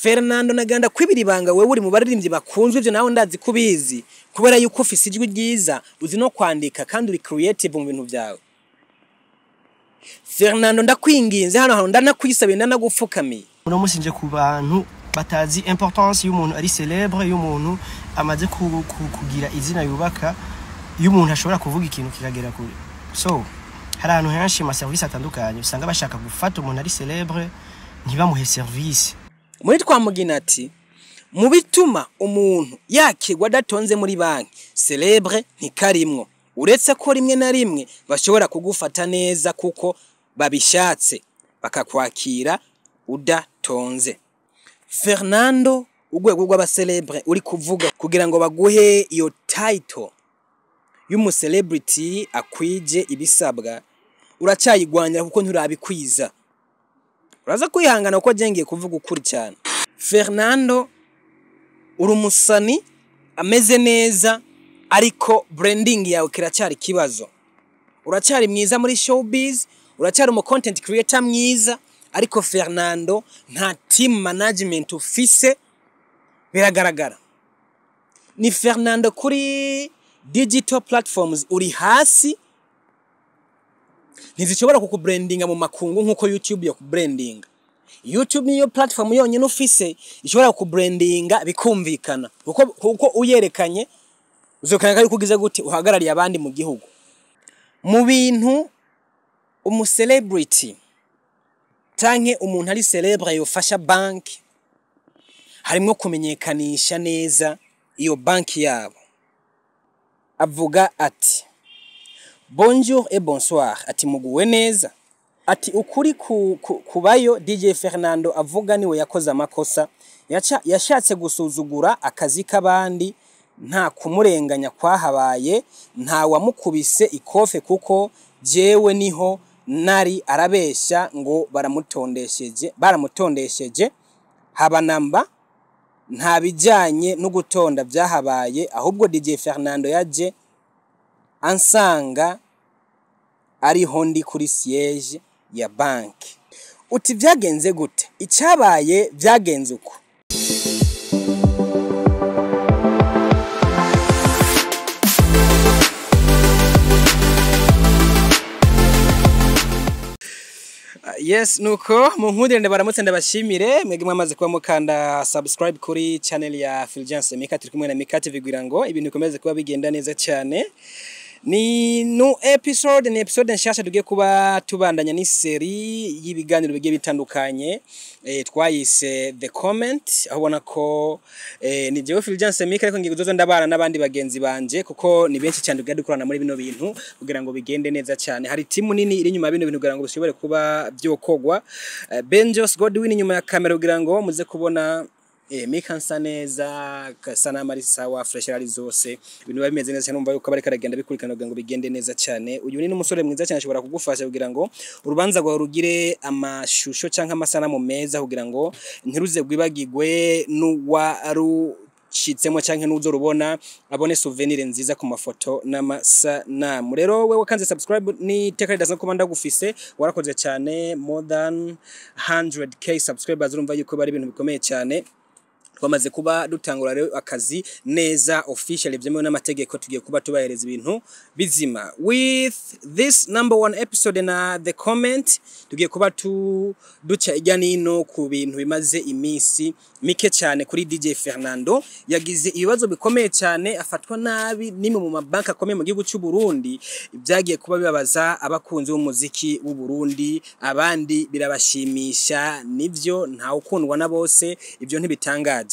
Fernando naganda kwibira ibanga, wewe uri mu baririmbyi bakunzwe, ivyo nawe ndazi kubizi, kubera yuko ufise ijwi ryiza, uzi no kwandika kandi uri creative mu bintu vyawe. Fernando, ndakwinginze, hano hantu ndanakwisabiye, ndanagupfukamiye. Uno munsi nje ku bantu batazi importance y'umuntu ari célèbre, y'umuntu amaze kugira izina yubaka, y'umuntu ashobora kuvuga ikintu kikagera kure. So hari ahantu henshi mu service atandukanye usanga bashaka gufata umuntu ari célèbre ntibamuhe service. Muri Twamugina ati mu bituma umuntu yakirwa adatonze muri banki, célèbre ntikarimwo, uretse ko rimwe na rimwe bashobora kugufata neza kuko babishatse, bakakwakira udatonze. Fernando, urwego rw'aba célèbre uri kuvuga kugira ngo baguhe iyo title y'umu celebrity akwije ibisabwa, uracyayigwanya kuko nturabikwiza. Uraza kwihangana kuko ngiye kuvuga ukuri cyane. Fernando, uri umusani ameze neza, ariko branding yawe kiracyari ikibazo. Uracyari mwiza muri showbiz, uracyari umu content creator mwiza, ariko Fernando, nta team management ufise, biragaragara. Ni Fernando, kuri digital platforms uri hasi, ntizishobora kukubrandinga mu makungu nk'uko YouTube yo kubrandinga. YouTube niyo platform yonyine ufise ishobora kukubrandinga bikumvikana, kuko uyerekanye uzokana yuko ugize gute, uhagarariye abandi mu gihugu. Mu bintu umu celebrity canke umuntu ari célèbre yofasha banki, harimwo kumenyekanisha neza iyo banki yabo. Avuga ati: "Bonjour et bonsoir", ati muguwe neza, ati ukuri kubayo DJ Fernando avuga niwe yakoze amakosa, yashatse gusuzugura akazi k'abandi. Nta kumurenganya kwahabaye, nta wamukubise ikofe, kuko jewe niho nari. Arabesha ngo baramutondesheje, baramutondesheje haba namba. Nta bijyanye no gutonda byahabaye, ahubwo DJ Fernando yaje ansanga ariho ndi kuri siège ya banki. Uti byagenze gute? Icyabaye byagenze uko. Yes, nuko mu nkundire ndabaramutse, ndabashimire mwebwe mwamaze kuba mukanda subscribe kuri channel ya Fulgence Mika. Turi kumwe na Mika TV kugira ngo ibintu bikomeze kuba bigenda neza cyane. Ni new episode, ni episode nshasha tugiye kuba tubandanya, ni série y'ibiganiro bigiye bitandukanye twayise The Comment, aho ubona ko ni jewe Fulgence Mika, ariko ngiye kuzoza ndabana n'abandi bagenzi banje, kuko ni benshi cyane tugiye dukorana muri bino bintu kugira ngo bigende neza cyane. Hari timu nini iri inyuma ya bino bintu kugira ngo bishobore kuba byokogwa. Benjos Godwin inyuma ya kamera kugira ngo muze kubona Mika nsa neza, kasanamu ari sawa, fresh ari zose, ibintu biba bimeze neza cyane. Numva yuko bariko aragenda bikurikirana kugira ngo bigende neza cyane. Uyu ni n'umusore mwiza cyane ashobora kugufasha kugira ngo urubanza rwawe rugire amashusho canke amasanamu meza, kugira ngo ntiruze rwibagirwe n'uwarucitsemo canke n'uzorubona abone souvenir nziza ku mafoto n'amasanamu. Rero wewe kanze subscribe, ni iteka ridasanzwe kuba ndagufise, warakoze cyane. More than 100K subscribers, urumva yuko bari ibintu bikomeye cyane. Twamaze kuba dutangura rero akazi neza officially byemewe n'amategeko, tugiye kuba tubahereza ibintu bizima. With this number one episode na The Comment, tugiye kuba tu duca ijya nino ku bintu bimaze iminsi mike cyane kuri DJ Fernando. Yagize ibibazo bikomeye cyane, afatwa nabi nimwe mu mabanki akomeye mu gihugu cy'u Burundi. Byagiye kuba bibabaza abakunzi b'umuziki w'u Burundi, abandi birabashimisha. Nivyo, ntawe ukundwa na bose, ibyo ntibitangaje.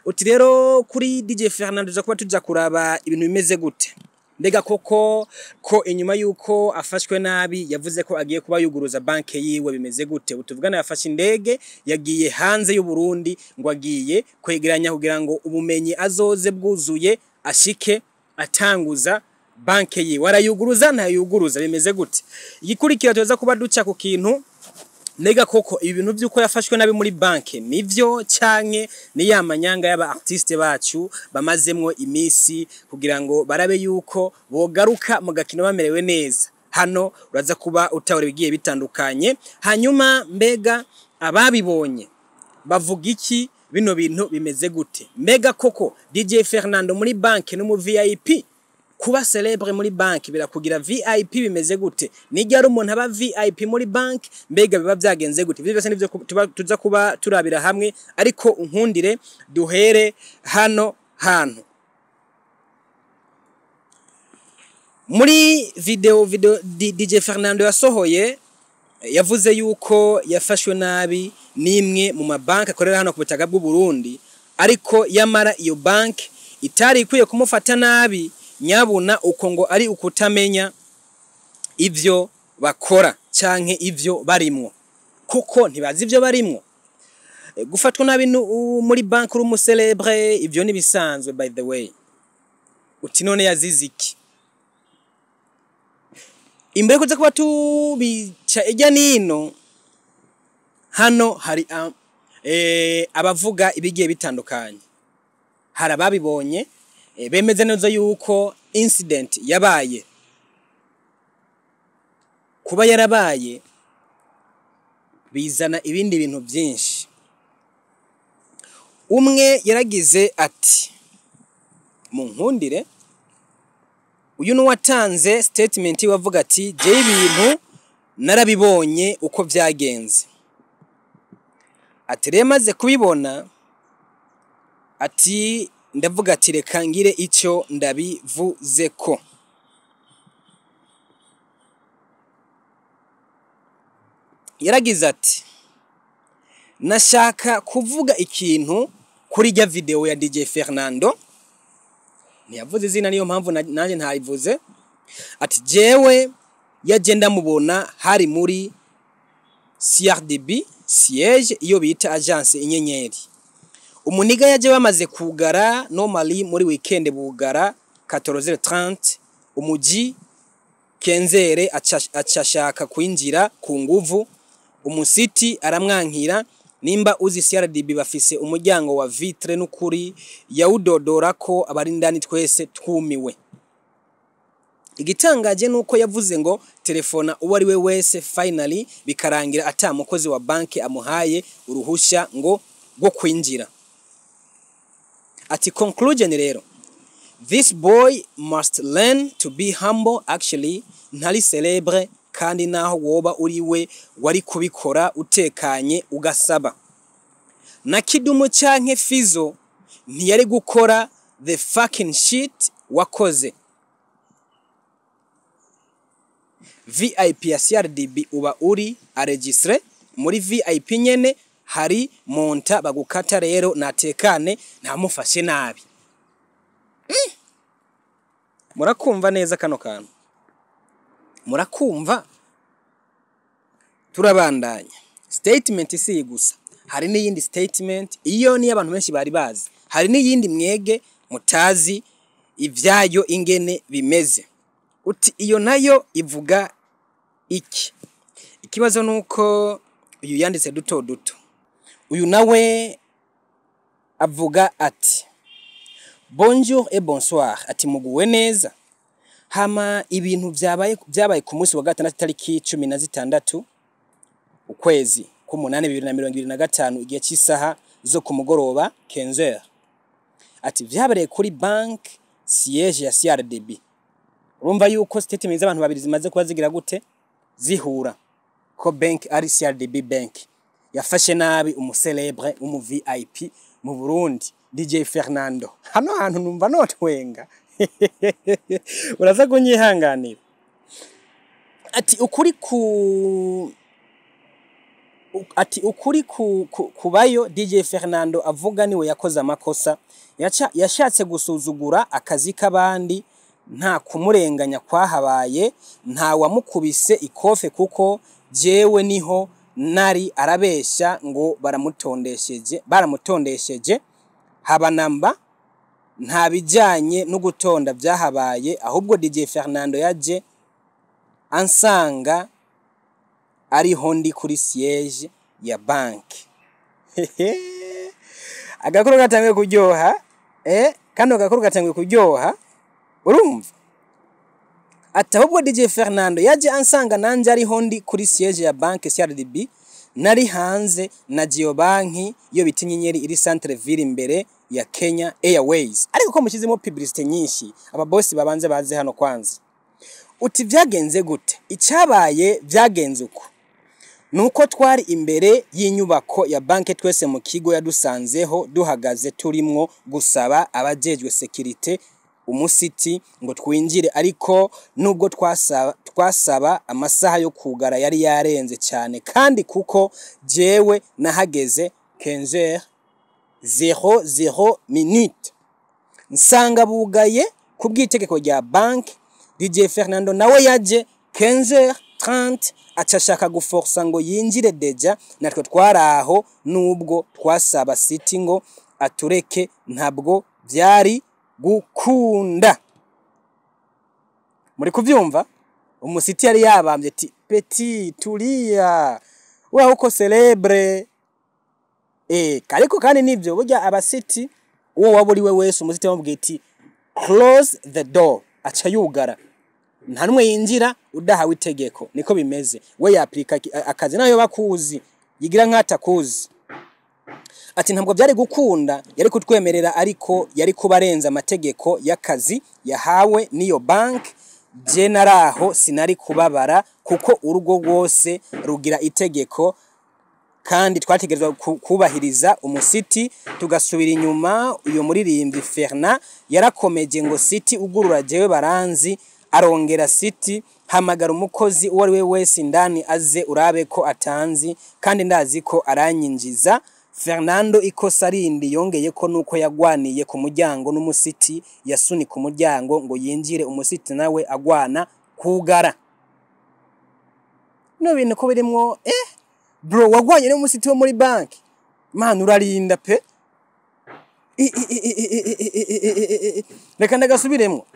Uti rero kuri DJ Fernando tuza kuba tuja kuraba ibintu bimeze gute. Mbega koko ko inyuma yuko afashwe nabi yavuze ko agiye kuba yuguruza banke yiwe, bimeze gute? Utuvugana yafashe indege, yagiye hanze y'u Burundi, ngo agiye kwegeranya kugira ngo ubumenyi azoze bwuzuye, ashike atanguza banke yiwe. Arayuguruza, ntayuguruza, bimeze gute? Igikurikira tuza kuba duca ku kintu: mbega koko ibi bintu by'uko yafashwe nabi muri banke nivyo, canke ni ya manyanga y'aba artiste bacu bamazemwo imisi kugira ngo barabe yuko bogaruka mu gakino bamerewe neza? Hano uraza kuba utahura ibigiye bitandukanye. Hanyuma mbega ababibonye bavuga iki? Bino bintu bimeze gute? Mbega koko DJ Fernando muri banki no mu VIP? Kuba célèbre muri banki birakugira VIP? Bimeze gute? Nijya ari umuntu aba VIP muri banki? Mbega biba byagenze gute? Ivyo byose nivyo tuza kuba turabira hamwe, ariko unkundire duhere hano hantu muri video DJ Fernando yasohoye. Yavuze yuko yafashwe nabi n'imwe mu mabanki akorera hano ku butaka bw'u Burundi, ariko yamara iyo banki itari ikwiye kumufata nabi nyabuna, uko ngo ari ukutamenya ivyo bakora canke ivyo barimwo, kuko ntibazi ivyo barimwo. Gufatwa nabi muri banki uri umu célèbre, ivyo nibisanzwe by the way. Uti none yazize iki? Imbere kuza kuba tubica ijya nino, hano hari abavuga ibigiye bitandukanye. Hari ababibonye, bemeze neza yuko incident yabaye. Kuba yarabaye bizana ibindi bintu byinshi. Umwe yaragize ati, munkundire, uyu nuwatanze statement, wavuga ati: "Je ibintu narabibonye uko vyagenze." Ati rero maze kubibona, ati ndavuga ati reka ngire icyo ndabivuzeko. Yaragize ati: "Nashaka kuvuga ikintu kuri rya video ya DJ Fernando." Ntiyavuze izina, niyo mpamvu nanjye ntayivuze. Ati jewe yaje ndamubona hari muri CRDB siège, iyo bita agence Inyenyeri. Umuniga yaje bamaze kugara. Normally muri weekend bugara 14h30. Umuji kenzere acashaka kwinjira ku nguvu, umusiti aramwankira. Nimba uzi CRDB, bafise umuryango wa vitre, n'ukuri yawudodora ko abari indani twese twumiwe. Igitangaje nuko yavuze ngo telefona uwo ari we wese, finally bikarangira ata mukozi wa banki amuhaye uruhusha ngo rwo kwinjira. Ati conclusion rero, this boy must learn to be humble. Actually ntari célèbre, kandi naho woba uri we wari kubikora utekanye ugasaba. Na Kidumu canke Fizo ntiyari gukora the fucking shit wakoze. VIP ya CRDB uba uri enregistré muri VIP nyene, hari montant bagukata. Rero natekane, ntamufashe nabi. Murakumva neza kano kantu? Murakumva? Turabandanya. Statement si gusa, hari n'iyindi statement. Iyo niyo abantu benshi bari bazi, hari n'iyindi mwege mutazi ivyayo ingene bimeze. Uti iyo nayo ivuga iki? Ikibazo nuko uyu yanditse duto duto. Uyu nawe avuga ati: "Bonjour et bonsoir." Ati muguwe neza. Hama ibintu vyabaye ku munsi wa gatandatu, tariki 16 ukwezi k'umunani 2025, igihe cy'isaha zo ku mugoroba 15h. Ati vyabereye kuri bank siège ya CRDB. Urumva yuko statement z'abantu babiri zimaze kuba zigira gute? Zihura ko bank ari CRDB Bank yafashe nabi umu célèbre, umu VIP mu Burundi, DJ Fernando. Hano hantu numva notwenga, uraza kunyihanganira. Ati ukuri ku ati ukuri kubayo DJ Fernando avuga niwe yakoze amakosa. Yashatse gusuzugura akazi k'abandi. Nta kumurenganya kwahabaye, nta wamukubise ikofe, kuko jewe niho nari. Arabesha ngo baramutondesheje, baramutondesheje haba namba. Nta bijanye no gutonda vyahabaye, ahubwo DJ Fernando yaje ansanga ariho ndi kuri siège ya banki. Agakuru gatanguye kuryoha, kano gakuru gatanguye kuryoha. Urumva ati ahubwo DJ Fernando yaje ansanga nanje ariho ndi kuri siège ya banki CRDB. Nari hanze na Geo Banki iyo bita Inyenyeri, iri centre ville imbere ya Kenya Airways. Ariko ko mushyizemo publicité nyinshi, ababosi babanze baze hano kwanza. Uti vyagenze gute? Icyabaye vyagenze uko: nuko twari imbere y'inyubako ya banki twese mu kigo, yadusanzeho duhagaze turimwo gusaba abajejwe sécurité, umusiti, ngo twinjire. Ariko nubwo twasaba, amasaha yo kugara yari yarenze cyane, kandi kuko jewe nahageze 15h00 minute, nsanga bugaye ku bw'itegeko rya banki. DJ Fernando nawe yaje 15h30, aca ashaka guforsa ngo yinjire. Déjà natwe twari aho, nubwo twasaba City ngo atureke, ntabwo byari gukunda. Muri kuvyumva, umusiti yari yabambye ati: "Petit, tulia, wewe uko célèbre." Ariko kandi nivyo, burya abasiti, uwo waba uri we wese, umusiti bamubwiye ati: "Close the door", aca yugara, nta numwe yinjira udahawe itegeko. Niko bimeze. We yaplika akazi nayo bakuzi, yigira nk'atakuzi. Ati ntabwo byari gukunda, yari kutwemerera ariko yari kuba arenze amategeko y'akazi yahawe n'iyo banki. Je naraho sinari kubabara, kuko urugo rwose rugira itegeko kandi twategerezwa kubahiriza umusiti. Tugasubira inyuma, uyu muririmbyi Ferna yarakomeje ngo: "City ugurura, jewe baranzi." Arongera: "City hamagara umukozi uwo ari we wese indani aze urabe ko atanzi, kandi ndazi ko aranyinjiza." Fernando ikosa rindi yongeye ko nuko yagwaniye ku muryango n'umusiti, yasunika umuryango ngo yinjire, umusiti nawe agwana kugara. No bintu ko birimwo, bro, wagwanye n'umusiti wo muri banki, man, urarinda pe. Reka ndagasubiremwo.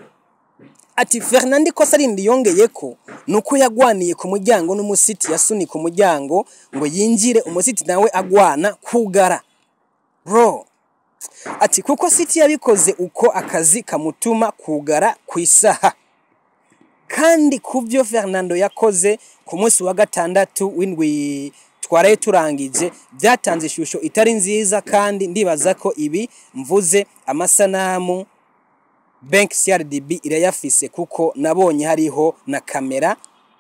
Ati Fernando ikosa rindi yongeye ko nuko yagwaniye ku muryango n'umusiti, yasunika umuryango ngo yinjire, umusiti nawe agwana kugara. Bro, ati kuko City yabikoze uko akazi kamutuma kugara ku isaha, kandi kubyo Fernando yakoze ku munsi wa gatandatu w'indwi twaraye turangije byatanze ishusho itari nziza, kandi ndibaza ko ibi mvuze amasanamu Bank CRDB irayafise, kuko nabonye hariho na caméra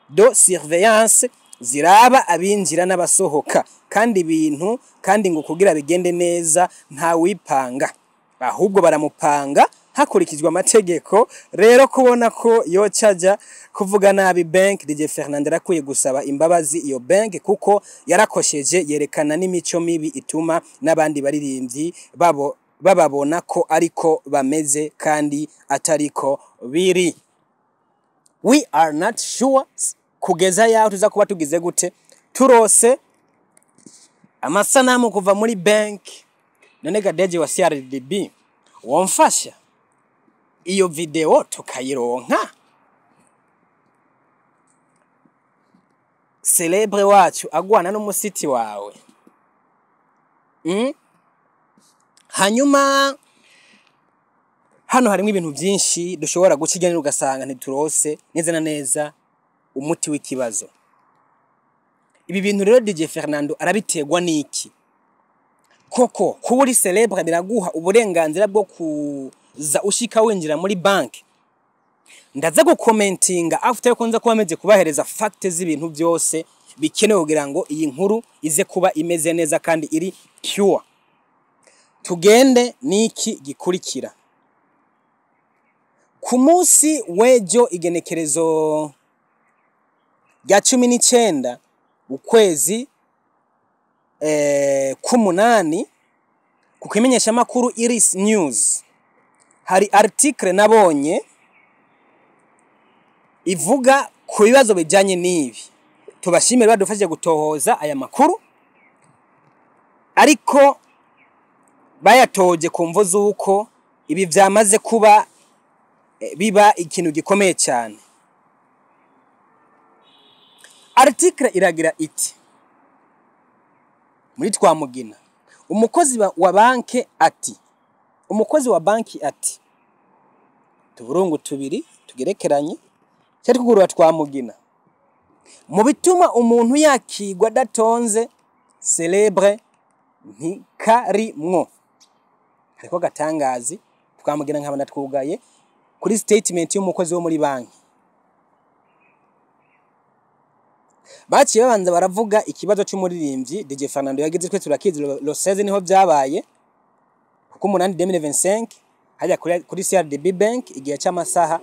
de surveillance ziraba abinjira n'abasohoka. Kandi ibintu kandi ngo kugira bigende neza nta wipanga, ahubwo baramupanga hakurikijwe amategeko. Rero kubona ko yocaja kuvuga nabi bank, DJ Fernando arakwiye gusaba imbabazi iyo bank, kuko yarakosheje, yerekana n'imico mibi ituma n'abandi baririmbyi babo bababona ko ariko bameze kandi atariko biri. We are not sure kugeza yaho tuza kuba tugize gute, turose amasanamu kuva muri bank. None gadeje wa CRDB, womfasha iyo video tukayironka, célèbre wacu agwana n'umusiti wawe? Hanyuma hano harimo ibintu byinshi dushobora guca ijya, ugasanga ntiturose neza na neza umuti w'ikibazo. Ibi bintu rero DJ Fernando arabiterwa n'iki koko? Kuba uri célèbre biraguha uburenganzira bwo kuza ushika winjira muri banki? Ndaza gukomentinga after yuko nza kuba meze kubahereza fact z'ibintu byose bikenewe kugira ngo iyi nkuru ize kuba imeze neza kandi iri pure. Tugende n'iki gikurikira. Ku munsi w'ejo, igenekerezo rya 19 ukwezi k'umunani, ku kimenyeshamakuru Iris News hari article nabonye ivuga ku bibazo bijyanye n'ibi. Tubashimire badufashije gutohoza aya makuru, ariko bayatoje ku mvo z'uko ibi byamaze kuba biba ikintu gikomeye cyane. Article iragira iti: muri Twamugina, umukozi wa banki ati, umukozi wa banki ati, tuburungu tubiri tugerekeranye cyari kugurura Twamugina, mu bituma umuntu yakigwa adatonze. Célèbre ntikarimwo. Hariko gatangazi twamugira nkaba ndatwugaye kuri statement y'umukozi wo muri banki. Baciye babanza baravuga ikibazo c'umuririmbyi DJ Fernando yagize, twe turakizi, le 16 niho vyabaye, kuko 8 2025 hajya kuri CRDB Bank igihe c'amasaha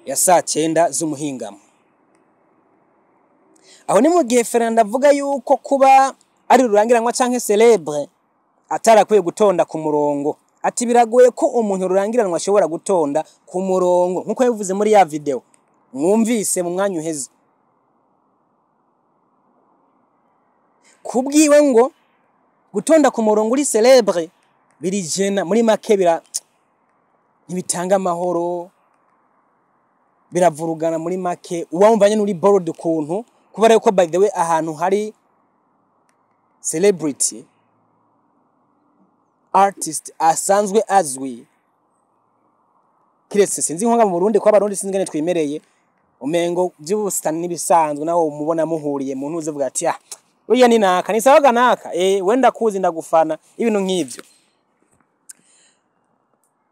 ya saa 9 z'umuhingamo. Aho ni mu gihe Fernando avuga yuko kuba ari rurangiranwa canke célèbre atarakwiye gutonda ku murongo. Ati biragoye ko umuntu rurangiranwa ashobora gutonda ku murongo, nkuko yabivuze muri ya video mwumvise mu mwanya uheze. Kubwiwe ngo gutonda ku murongo uri célèbre birijena, muri make bira ntibitanga amahoro, biravurugana. Muri make uwumva nyene uri bored ukuntu, kubera yuko, by the way, ahantu hari celebrity artist asanzwe azwi, kiretse sinzi nko mu Burundi, ko abarundi sinzi ngene twimereye, umengo by'ubusitani n'ibisanzwe, nawe umubona muhuriye mu ntuze uvuga ati: "Ah, burya ni naka, ni sawaga naka, wenda kuzi ndagufana," ibintu nk'ivyo.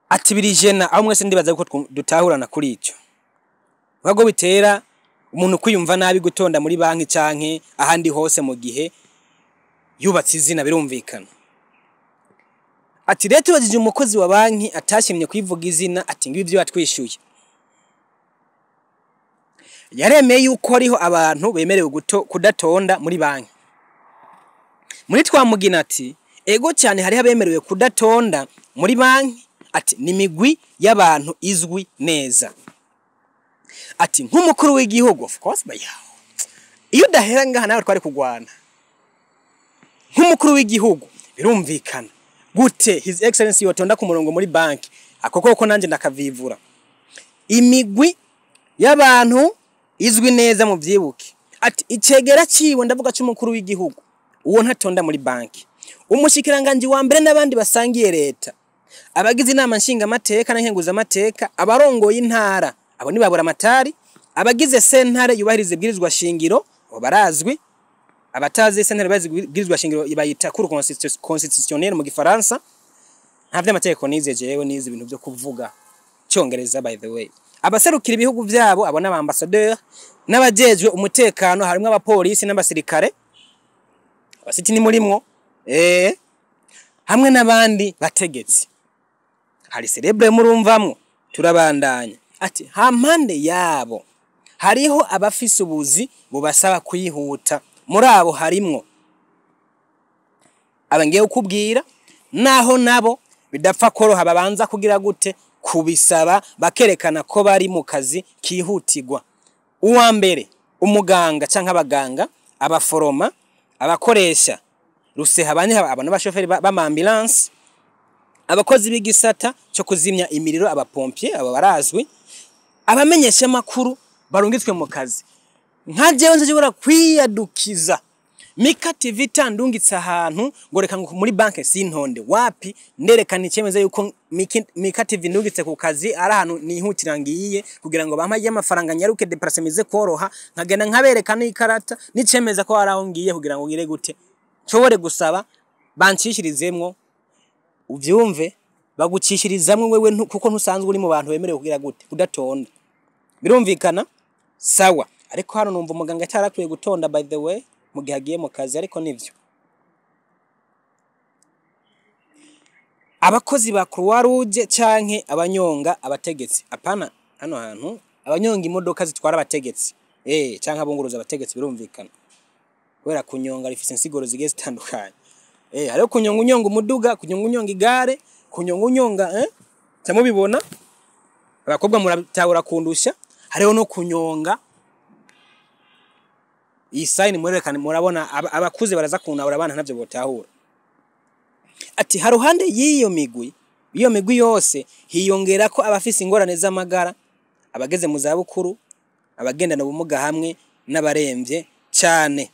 Ati birijena aho mwese ndibaza ko dutahurana kuri ico, ahubwo bitera umuntu kwiyumva nabi gutonda muri banki canke ahandi hose mu gihe yubatse izina, birumvikana. Ati rero tubajije umukozi wa banki atashimye kwivuga izina, ati ngibi ibyo yatwishyuye: yaremeye yuko hariho abantu bemerewe kudatonda muri banki muri Twamugina. Ati ego cyane, hariho abemerewe kudatonda muri banki. Ati ni imigwi y'abantu izwi neza. Ati nk'umukuru w'igihugu, of course, bayaho iyo udahera ngaha nawe twari kugwana. Nk'umukuru w'igihugu birumvikana, gute His Excellency yotonda ku murongo muri banki? Ako koko nanjye ndakavivura. Imigwi y'abantu izwi neza, mu byibuke. Ati icegera ciwe, ndavuga c'umukuru w'igihugu, uwo ntatonda muri banki, umushikiranganji wa mbere n'abandi basangiye leta, abagize inama nshingamateka n'nkenguzamateka, abarongoye intara, abo nibabura amatari, abagize sentare yubahiriza ibwirizwa shingiro, abo barazwi. Abatazi sentare yubahiriza ibwirizwa shingiro bayita cour constitutionnelle mu gifaransa. Nta vy'amategeko nize jewe, nize ibintu vyo kuvuga cyongereza, by the way. Abaserukira ibihugu vyabo, abo n'aba ambassadeur, n'abajejwe umutekano harimwo abapolisi n'abasirikare, abasiti ni murimwo, hamwe n'abandi bategetsi. Hari célèbre murumvamwo. Turabandanya. Ati hampande yabo hariho abafise ubuzi bubasaba kwihuta. Muri abo harimwo aba ngiye kukubwira, naho nabo bidapfa koroha, babanza kugira gute? Kubisaba, bakerekana ko bari mu kazi kihutirwa. Uwa mbere, umuganga canke abaganga, abaforoma, abakoresha ruseha bane, aba n'abashoferi b'ama ambulance, abakozi b'igisata cyo kuzimya imiriro, aba pompiers, abo barazwi, abamenyesha makuru barungitswe mu kazi. Nka jewe nshobora kwiyadukiza Mika TV itandungitse ahantu ngo reka ngo muri banke sintonde, wapi. Nderekana icemeza yuko Mika TV ndungitse ku kazi, ari ahantu nihutira ngiye kugira ngo bampe amafaranga nyaruke, déplacement ize koroha, nkagenda nkabereka n'ikarata n'icemeza ko ari aho ngiye kugira ngo ngire gute? Nshobore gusaba bancishirizemwo. Uvyumve, bagucishirizamwo wewe kuko ntusanzwe uri mu bantu bemerewe kugira gute? Kudatonda, birumvikana. Sawa, ariko hano numva umuganga atarakwiye gutonda, by the way, mu gihe agiye mu kazi, ariko nivyo. Abakozi ba Croix Rouge canke abanyonga abategetsi, apana hano hantu, abanyonga imodoka zitwara abategetsi canke abunguruza abategetsi, birumvikana, kubera kunyonga rifise insiguro zigiye zitandukanye. Hariho kunyonga unyonga umuduga, kunyonga unyonga igare, kunyonga unyonga, mubibona, abakobwa muratahura kundusha. Hariho no kunyonga iyi sign murerekana, murabona abakuze baraza kunahura, abana ntavyo botahura. Ati haruhande y'iyo migwi, iyo migwi yose hiyongera ko abafise ingorane z'amagara, abageze mu zabukuru, abagendana ubumuga hamwe n'abaremvye cane.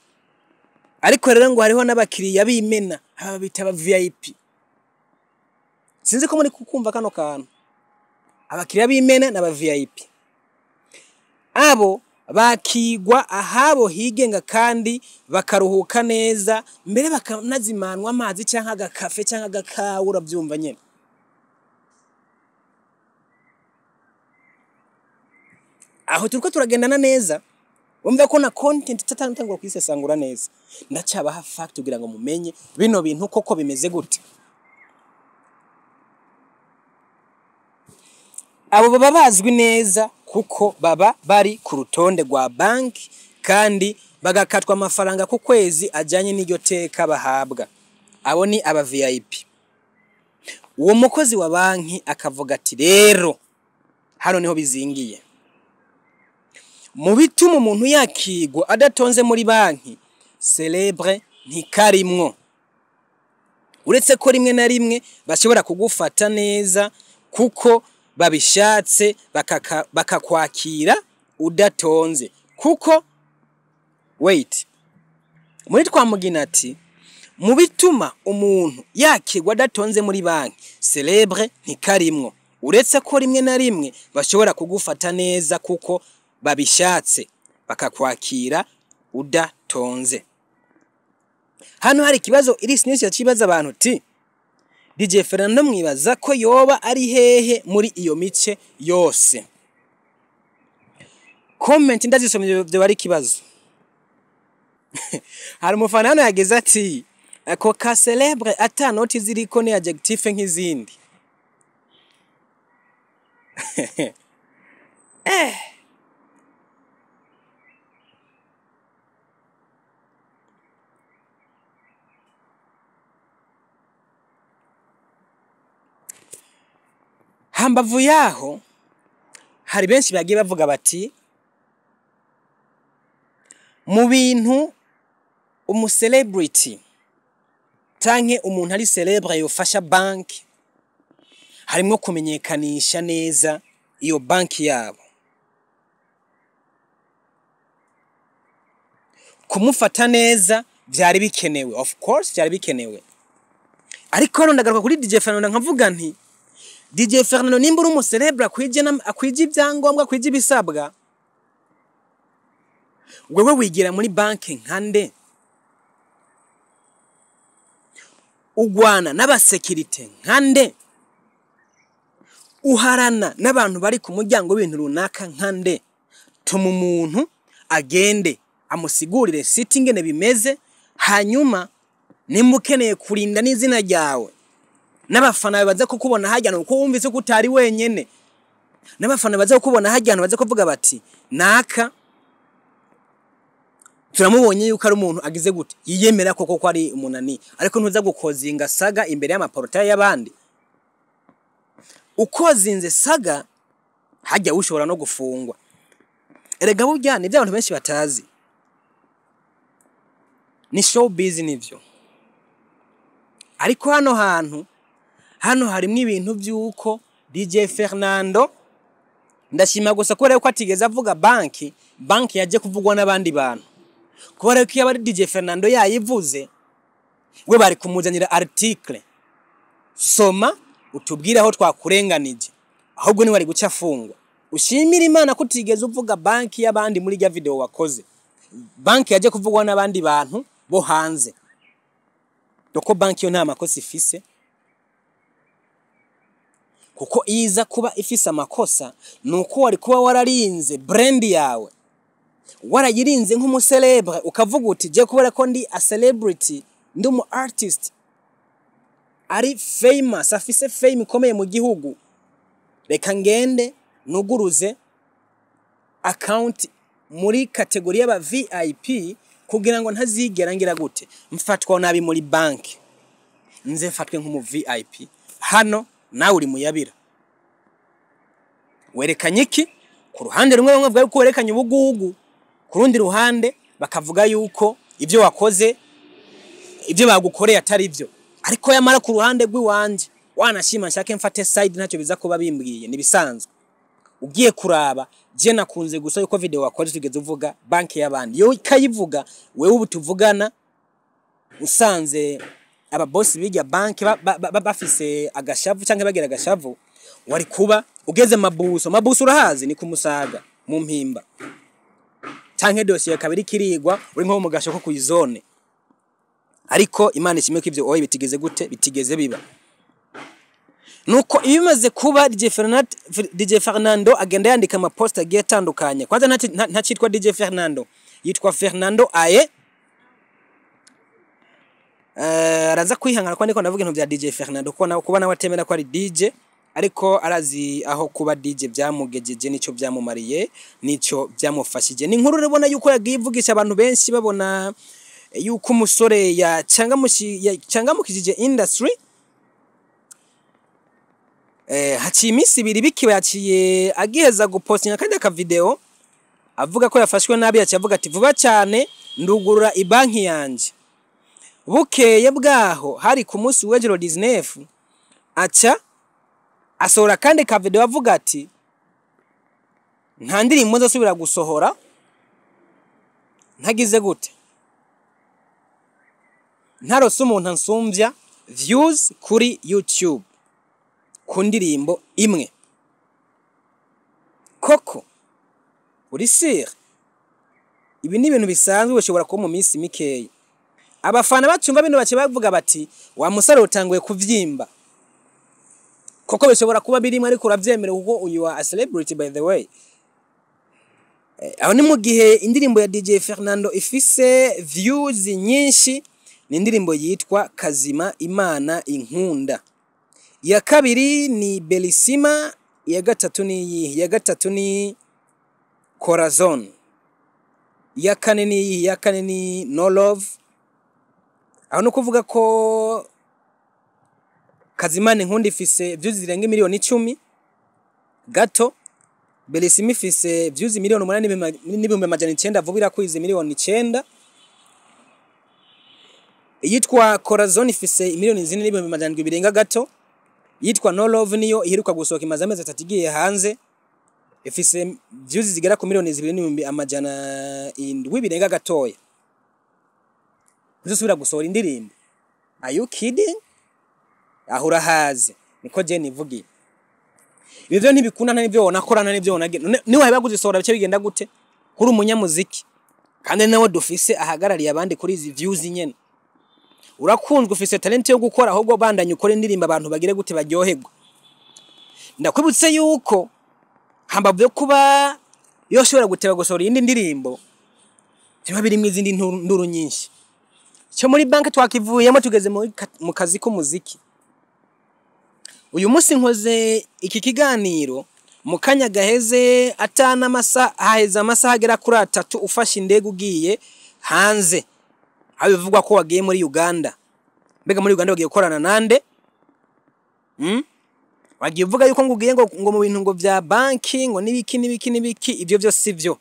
Ariko rero ngo hariho n'abakiriya b'imena, aba bita aba VIP. Sinzi ko muri kukumva kano kantu, abakiriya b'imena n'aba VIP abo. Bakigwa ahabo higenga kandi bakaruhuka neza, mbere bakanazimanwa amazi canke agakafe canke agakawa, uravyumva nyene. Aho turiko turagendana neza. Wumva ko na content tutatangura kuyisesangura neza, ndacabaha fact kugira ngo mumenye bino bintu koko bimeze gute. Abo baba bazwi neza kuko baba bari ku rutonde rwa banki kandi bagakatwa amafaranga ku kwezi ajanye n'iryo teka bahabwa. Abo ni aba VIP. Uwo mukozi wa banki akavuga ati: "Rero hano niho bizingiye. Mu bituma umuntu yakigwa adatonze muri banki, célèbre ntikarimwo, uretse ko rimwe na rimwe bashobora kugufata neza kuko babishatse, bakakwakira udatonze." Kuko wait, muri Twamugina ati: "Mu bituma umuntu yakirwa adatonze muri banki, célèbre ntikarimwo, uretse ko rimwe na rimwe bashobora kugufata neza kuko babishatse, bakakwakira udatonze." Hano hari ikibazo iri sinisi yacibaza abantu ti: "DJ Fernando mwibaza ko yoba ari hehe muri iyo mice yose?" Comment ndazisomye, byo bari ikibazo. Hari umufana hano yageze ati: "Ako ka célèbre ata noti ziriko ni adjectif nk'izindi." Hambavu yaho hari benshi bagiye bavuga bati: "Mu bintu umu celebrity canke umuntu ari célèbre yofasha banki, harimwo kumenyekanisha neza iyo banki yabo. Kumufata neza vyari bikenewe." Of course vyari bikenewe, ariko hano ndagaruka kuri DJ Fernando nkavuga nti: "DJ Fernando, nimba uri umu célèbre akwije akwije ibyangombwa, akwije ibisabwa, wewe wigira muri banki nkande? Ugwana n'abasekirite nkande? Uharana n'abantu bari ku muryango w'ibintu runaka nkande? Tuma umuntu agende amusigurire siti ingene bimeze. Hanyuma nimba ukeneye kurinda n'izina ryawe n'abafana baza kukubona hajya, uko wumvise ko utari wenyene, n'abafana baza kukubona hajya, baza kuvuga bati: 'Naka turamubonye yuko ari umuntu agize gute, yiyemera koko ko ari umunani.' Ariko ntuza gukozinga saga imbere y'amaporotaye y'abandi. Ukozinze saga hajya ushobora no gufungwa. Erega burya nibyo abantu benshi batazi, ni showbiz nivyo, ariko hano hantu hano harimwo ibintu by'uko DJ Fernando, ndashima gusa kubera yuko atigeze avuga banki. Banki yaje kuvugwa n'abandi bantu, kubera yuko iyo aba ari DJ Fernando yayivuze, we bari kumuzanira article: 'Soma utubwire aho twakurenganije.' Ahubwo ni wari guca afungwa. Ushimira Imana ko utigeze uvuga banki y'abandi muri rya video wakoze. Banki yaje kuvugwa n'abandi bantu bo hanze, doko banki yo nta makosa ifise, kuko iza kuba ifise amakosa nuko wari kuba wararinze brand yawe, warayirinze nk'umu célèbre, ukavuga uti: 'Je kubera ko ndi a celebrity, ndi umu artist ari famous, afise fame ikomeye mu gihugu, reka ngende nuguruze account muri catégorie y'aba VIP kugira ngo ntazigera ngira gute mfatwa nabi muri banki, nze mfatwe nk'umu VIP.' Hano nawe uri muyabira. Werekanye iki? Ku ruhande rumwe bamwe bavuga yuko werekanye ubugugu, ku rundi ruhande bakavuga yuko ibyo wakoze, ibyo bagukoreye atari byo. Ariko yamara ku ruhande rw'iwanje, wanashima nshake mfate side, ntacyo biza kuba bimbwiye, nibisanzwe. Ugiye kuraba, je nakunze gusa yuko video wakoze tugeze uvuga banki y'abandi. Yo ikayivuga wewe ubu tuvugana, usanze ababosi bijya banki bafise agashavu canke bagira agashavu, wari kuba ugeze Mabuso. Mabuso urahazi, ni kumusaga mu Mpimba. Canke dosiye ikaba iriko irigwa, uri nko mu gasho ko kw'izone. Ariko Imana ishimwe ko ivyo oye bitigeze gute, bitigeze biba. Nuko iyo bimaze kuba, DJ Fernando, DJ Fernando agenda yandika amaposta agiye atandukanye. Kwanza ntacitwa DJ Fernando, yitwa Fernando Aye. Araza kwihangana ko ndiko ndavuga ibintu bya DJ Fernando, kuko nawe kuba nawe atemera ko ari DJ, ariko arazi aho kuba DJ byamugejeje, nico byamumariye, nico byamufashije. Ni inkuru ribona yuko yagiye ivugisha abantu benshi, babona yuko umusore yacangamukishije industry. Haciye iminsi 2 bikiba, yaciye agiheza gupostinga kandi aka video avuga ko yafashwe nabi. Yaciye avuga ati: "Vuba cyane ndugurura ibanki yanje." Bukeye bwaho, hari ku munsi w'ejo 19, aca asohora kandi ka video avuga ati: "Nta ndirimbo nzosubira gusohora ntagize gute, ntarose umuntu ansumvya views kuri YouTube ku ndirimbo imwe." Koko uri sire? Ibi ni ibintu bisanzwe, bishobora kuba mu minsi mikeya. Abafana bacumva bino bace bavuga bati: "Wa musore, utanguye kuvyimba." Koko bishobora kuba birimo, ariko uravyemera kuko uyu a celebrity, by the way. Aho ni mu gihe indirimbo ya DJ Fernando ifise views nyinshi ni indirimbo yitwa Kazima Imana Inkunda, iya kabiri ni Belisima, iya gatatu ni iyihe? Iya gatatu ni Corazon, iya kane ni iyihe? Iya kane ni No Love. Aho ni ukuvuga ko Kazimana Inkunda ifise views zirenga miliyoni 10 gato, Belisima ifise views 8,900,000, vuba irakwize 9 miliyoni, iyitwa Corazon ifise 4,700,000 birenga gato, iyitwa No Love niyo iheruka gusohoka, imaze amezi 3 igiye hanze, ifise views zigera ku 2,700,000 birenga gatoya. Ntuzosubira gusohora indirimbo? Are you kidding? Aho urahaze, niko je nivugiye. Ibi vyo ntibikunda, nta nivyo wonakora, nta nivyo wonagira. Niwaheba kuzisohora bice bigenda gute kuri umunyamuziki? Kandi nawe dufise ahagarariye abandi kuri izi views nyene. Urakunzwe, ufise talent yo gukora, ahubwo bandanye ukora indirimbo, abantu bagire gute, baryoherwa. Ndakwibutse yuko hambavu yo kuba yoshobora guteba gusohora iyindi ndirimbo, biba birimwo izindi nduru nyinshi. Cyo muri banki twakivuyemo, tugeze mu kazi k'umuziki. Uyu munsi nkoze iki kiganiro mu kanya gaheze, atana amasaha haheze, amasaha agera kuri 3 ufashe indege ugiye hanze, aho bivugwa ko wagiye muri Uganda. Mbega muri Uganda wagiye gukorana nande? Wagiye uvuga yuko ngo ugiye ngo mu bintu ngo vya banki, ngo nibiki nibiki nibiki. Ivyo vyose sivyo,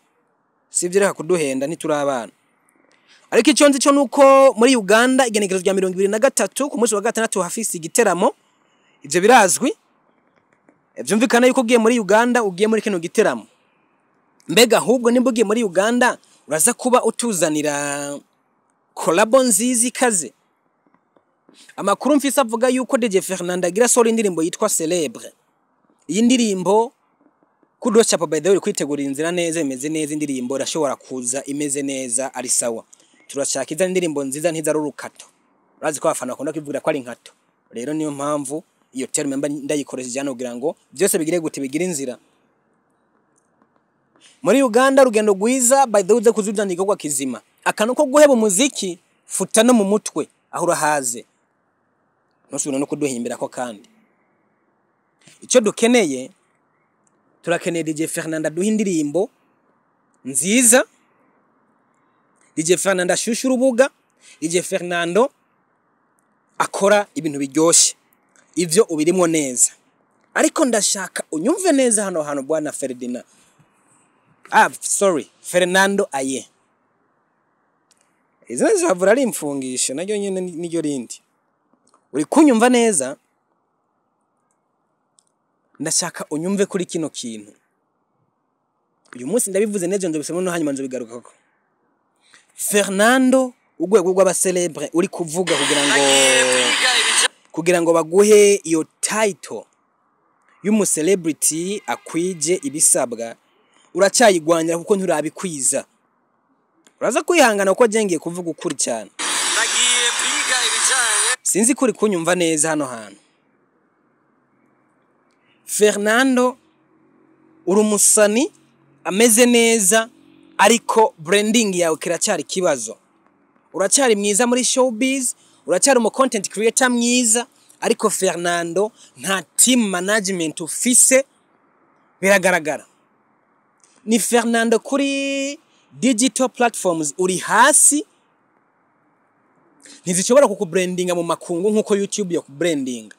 sivyo, reka kuduhenda, ntituri abana. Ariko icyo nzi cyo nuko muri Uganda igenekerezo rya 23 ku munsi wa gatandatu hafise igiteramo. Ivyo birazwi. Vyumvikana yuko ugiye muri Uganda, ugiye muri kino giteramo. Mbega ahubwo nimba ugiye muri Uganda, uraza kuba utuzanira collabo nziza ikaze? Amakuru mfise avuga yuko DJ Fernando agira solo indirimbo yitwa Celebre. Iyi ndirimbo, kudos, chapeau, by the way, kwitegura inzira neza, imeze neza. Indirimbo irashobora kuza imeze neza, ari sawa. Turashaka iza indirimbo nziza, ntizari urukato. Urazi ko abafana bakunda kwivugira ko ari inkato, rero niyo mpamvu iyo terme mba ndayikoresheje hano kugira ngo byose bigire gute, bigire inzira. Muri Uganda, rugendo rwiza, by the way, uze kuzuzana igikorwa kizima. Akantu ko guheba umuziki futa no mu mutwe, aho urahaze, ntusubire no kuduhimbira ko. Kandi icyo dukeneye, turakeneye DJ Fernando aduha indirimbo nziza, DJ Fernando ashusha urubuga, DJ Fernando akora ibintu biryoshye. Ivyo ubirimwo neza, ariko ndashaka unyumve neza hano hantu, bwana Ferdinand, ah sorry, Fernando Aye. Izina zihavura arimfungisha naryo nyene niryo rindi. Uri kunyumva neza? Ndashaka unyumve kuri kino kintu. Uyu munsi ndabivuze neza, nzobisoma no hanyuma nzobigarukako. Fernando, urwego rw'aba célèbre uri kuvuga, kugira ngo baguhe iyo title y'umu celebrity akwije ibisabwa, uracyayigwanya kuko nturabikwiza. Uraza kwihangana kuko je ngiye kuvuga ukuri cyane. Nagiye kwiga ibijanye Sinzi kuri kunyumva neza hano hantu. Fernando, uri umusani ameze neza, ariko branding yawe kiracyari ikibazo. Uracyari mwiza muri showbiz, uracyari umu content creator mwiza, ariko Fernando, nta team management ufise, biragaragara. Ni Fernando, kuri digital platforms uri hasi, ntizishobora kukubrandinga mu makungu nk'uko YouTube yakubrandinga.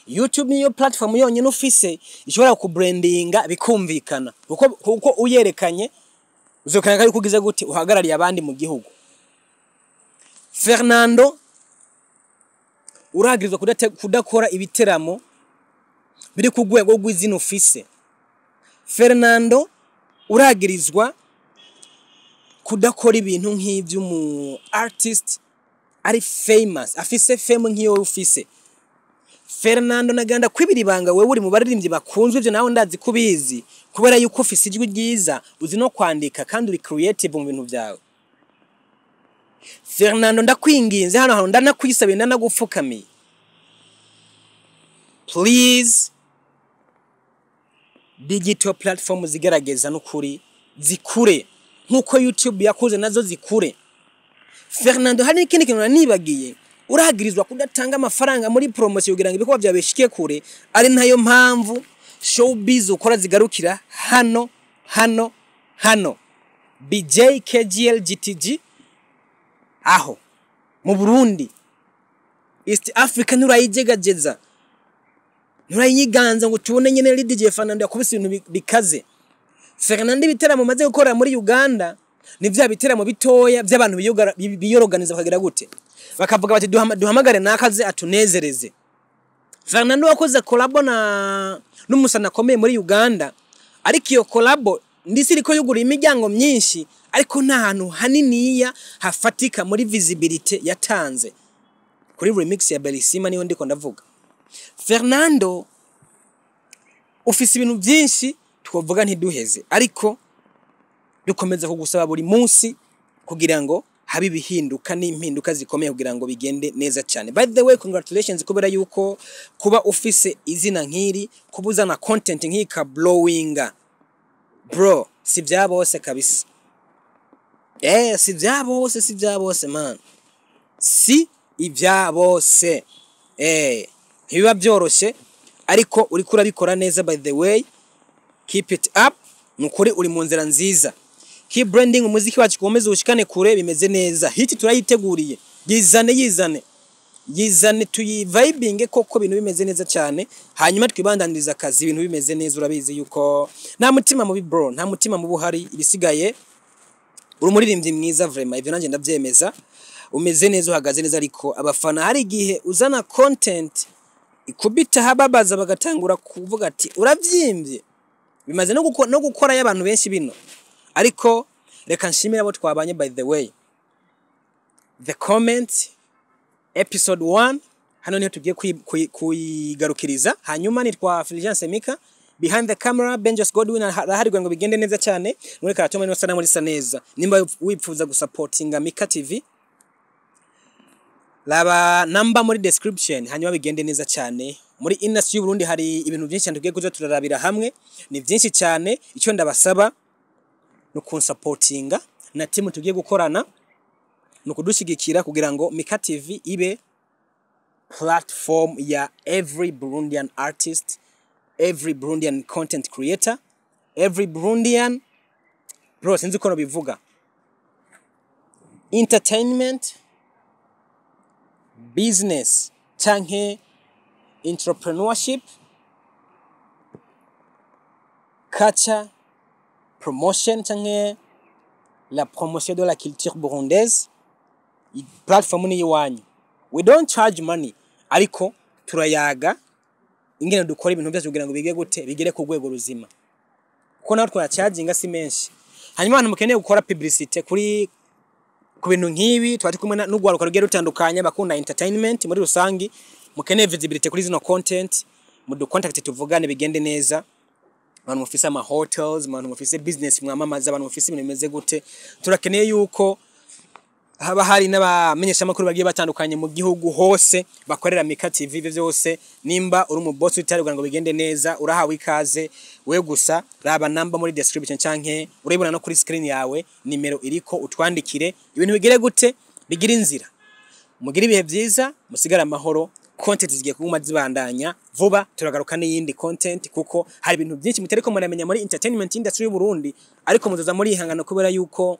YouTube niyo platform yonyine ufise ishobora kukubrandinga bikumvikana, kuko uyerekanye uzokana yuko ugize gute, uhagarariye abandi mu gihugu. Fernando, uragirizwa kudakora ibiteramo biri ku rwego rw'izina ufise. Fernando, uragirizwa kudakora ibintu nk'ivy'umu artist ari famous, afise fame nk'iyo ufise. Fernando, naganda kwibira ibanga, wewe uri mu baririmbyi bakunzwe, ivyo nawe ndazi kubizi, kubera yuko ufise ijwi ryiza, uzi no kwandika kandi uri creative mu bintu vyawe. Fernando, ndakwinginze hano hantu, ndanakwisabiye, ndanagupfukamiye, please, digital platform zigerageza n'ukuri zikure nk'uko YouTube yakuze, nazo zikure. Fernando, hari n'ikindi kintu nibagiye: uragirizwa kudatanga amafaranga muri promotion kugira ngo ibikorwa byawe bishike kure, ari nayo mpamvu showbiz ukora zigarukira hano hano hano, BJ KGL GTG, aho mu Burundi. East Africa nturayijegajeza, nturayiganza ngo tubone nyene ari DJ Fernando yakubise ibintu bikaze. Fernando, ibiteramo maze gukorera muri Uganda ni vya biteramo bitoya by'abantu biyoroganiza, bakagira gute, bakavuga bati: "Duhamagare nakaze atunezereze." Fernando, wakoze collabo na n'umusana akomeye muri Uganda, ariko iyo collabo ndisi iriko yugura imiryango myinshi, ariko nta hantu haniniya hafatika muri visibility yatanze kuri remix ya Belisima, niyo ndiko ndavuga. Fernando, ufise ibintu byinshi twovuga ntiduheze, ariko dukomeza kugusaba buri munsi kugira ngo habe ibihinduka n'impinduka zikomeye kugira ngo bigende neza cyane. By the way, congratulations, kubera yuko kuba ufise izina nk'iri, kuba uzana content nk'iyi ka blowinga, bro, si bya bose kabisa. Si bya bose, si bya bose man, si ibya bose. Ntibiba byoroshye, ariko uriko urabikora neza. By the way, keep it up, nukuri uri mu nzira nziza. Keep branding umuziki wacu, ukomeze ushikane kure, bimeze neza. Hit turayiteguriye, yizane, yizane, yizane, tuyivibinge koko, ibintu bimeze neza cyane, hanyuma twibandaniriza akazi, ibintu bimeze neza. Urabizi yuko nta mutima mubi, bro, nta mutima mubi uhari. Ibisigaye, uri umuririmbyi mwiza vraiment, ivyo nanjye ndavyemeza, umeze neza, uhagaze neza, ariko abafana hari igihe uzana content ikubita hababaza, bagatangura kuvuga ati: "Uravyimbye." Bimaze no gukora y'abantu benshi bino. Ariko reka nshimire abo twabanye. By the way, the comment episode 1 hano niho tugiye kuyigarukiriza. Hanyuma nitwa Fulgence Mika, behind the camera Benjos Godwin araharirwa ngo bigende neza cyane muri karatoma no sana muri sa neza. Nimba wipfuza gusupportinga Mika TV, laba namba muri description, hanyuma bigende neza cyane. Muri industry y'u Burundi hari ibintu byinshi cyane tugiye kuza turarabira hamwe, ni byinshi cyane. Icyo ndabasaba no kunsupportinga na team tugiye gukorana, ni ukudushyigikira kugira ngo Mika TV ibe platform ya every Burundian artist, every Burundian content creator, every Burundian, bro, sinzi uko bivuga, entertainment business canke entrepreneurship, culture promotion canke la promotion de la culture burundaise. Iyi platform ni iwanyu. We don't charge money, ariko turayaga ingene dukora ibintu byose kugira ngo bige gute, bigere ku rwego ruzima, kuko naho twacharginga si menshi. Hanyuma abantu mukeneye gukora publicité kuri ku bintu nk'ibi, tuba turi kumwe n'urwaruka rugiye rutandukanye, abakunda entertainment muri rusangi, mukeneye visibility kuri zino content, mudu contact tuvugane, bigende neza. Abantu mufise ama hotels, abantu mufise business mwamamaza, abantu mufise ibintu bimeze gute, turakeneye yuko haba hari n'abamenyeshamakuru bagiye batandukanye mu gihugu hose bakorera Mika TV. Ivyo vyose, nimba uri umu boss utari kugira ngo bigende neza, urahawe ikaze. We gusa raba namba muri description canke urayibona no kuri screen yawe, nimero iriko, utwandikire, ibintu bigere gute, bigira inzira. Mugire ibihe byiza, musigare amahoro. Content zigiye kuguma zibandanya vuba, turagaruka n'iyindi content kuko hari ibintu byinshi mutariko muramenya muri entertainment industry y'u Burundi, ariko muzoza muri ihangano kubera yuko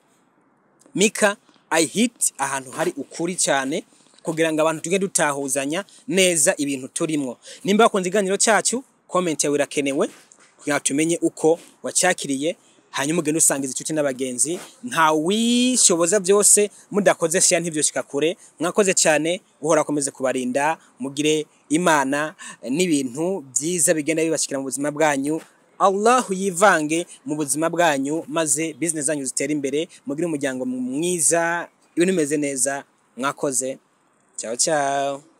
Mika I hit ahantu hari ukuri cyane kugira ngo abantu tujye dutahuzanya neza ibintu turimwo. Nimba wakunze ikiganiro cyacu, comment yawe irakenewe kugira ngo tumenye uko wacyakiriye, hanyuma ugende usangiza inshuti n'abagenzi. Nta wishoboza byose, mudakoze share ntivyoshika kure. Mwakoze cyane, uhora akomeze kubarinda, mugire Imana n'ibintu byiza bigenda bibashikira mu buzima bwanyu. Allah yivange mu buzima bwanyu maze business zanyu zitere imbere, mugire umuryango mwiza, ibintu bimeze neza. Mwakoze, ciao ciao.